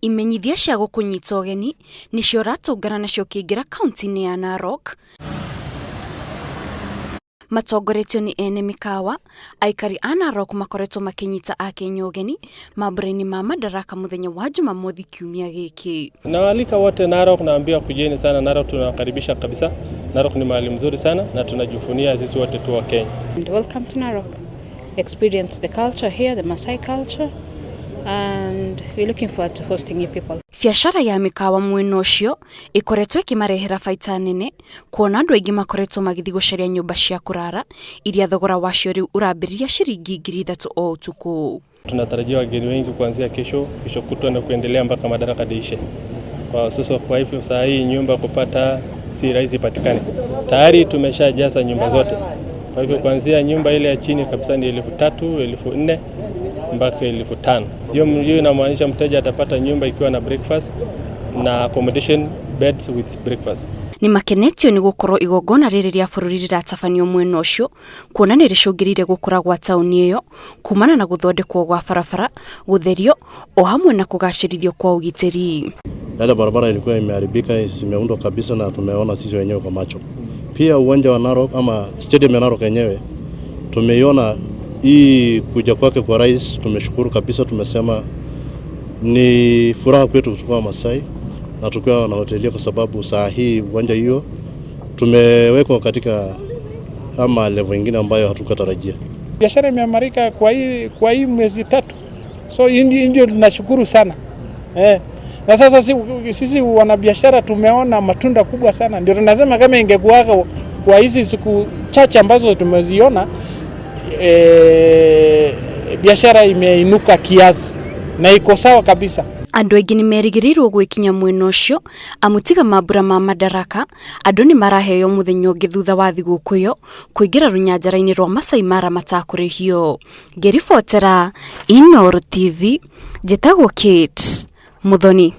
Imenyithia cia gũkũnyita ũgeni nĩcio ũratũngana nacio ũkĩingĩra kaunti-inĩ ya Narok. Matongoretio nĩ ene mĩkawa, aikari a Narok makoretwo makĩnyita Akenya ũgeni mambura-inĩ ma Madaraka mũthenya wa Jumamothi kiumia gĩkĩ. Nawaalika wote Narok, naambia kujeni sana Narok, tunawakaribisha kabisa. Narok ni mahali mzuri sana na tunajivunia sisi wote tu wa Kenya. And welcome to Narok. Experience the culture here, the Maasai culture, and we're looking forward to hosting you people. Biacara ya mĩkawa mwena ũcio ĩkoretwo ĩkĩmarehera baita nene kuona andũ aingĩ makoretwo magĩthiĩ gũcaria nyũmba cia kũrara iria thogora wacio rĩu ũrambĩrĩria ciringi 3000 o ũtukũ. Tunatarajia wageni wengi kuanzia kesho, kesho kutwa na kuendelea mpaka Madaraka iishe. Kwa sasa, kwa hivyo saa hii nyumba kupata si rahisi patikane. Tayari tumeshajaza nyumba zote. Kwa hivyo kuanzia nyumba ile ya chini kabisa ni 3000, 4000 mpaka 5000. Hiyo hiyo inamaanisha mteja atapata nyumba ikiwa na breakfast na accommodation beds with breakfast. Nĩ makenetio nĩ gũkorwo igongona rĩrĩ rĩa bũrũri rĩratabanio mwena ũcio kuona nĩ rĩcũngĩrĩire gũkũra gwa taũni ĩyo kumana na gũthondekwo gwa barabara, gũtherio o hamwe na kũgacĩrithio kwa ũgitĩri. Yale barabara ilikuwa imeharibika, zimeundwa kabisa na tumeona sisi wenyewe kwa macho. Pia uwanja wa Narok ama stadium ya Narok yenyewe tumeiona hii kuja kwake kwa rais, tumeshukuru kabisa. Tumesema ni furaha kwetu tukiwa Masai na tukiwa na hoteli, kwa sababu saa hii uwanja hiyo tumewekwa katika ama level ingine ambayo hatukutarajia. Biashara imeimarika kwa hii mwezi 3, so hii ndio tunashukuru sana eh. Na sasa sisi wanabiashara tumeona matunda kubwa sana, ndio tunasema kama ingekuwa kwa hizi siku chache ambazo tumeziona biashara imeinuka kiasi na iko sawa kabisa. Andũ aingĩ nĩ merĩgĩrĩirwo gwĩkinya mwena ũcio amu tiga mambura ma Madaraka, andũ nĩ maraheo mũthenya ũngĩ thutha wa thigũkũ ĩyo kũingĩra rũnyanjara-inĩ rwa Masai Mara matakũrĩhio. Ngĩribotera Inooro TV, njĩtagwo Kate Muthoni.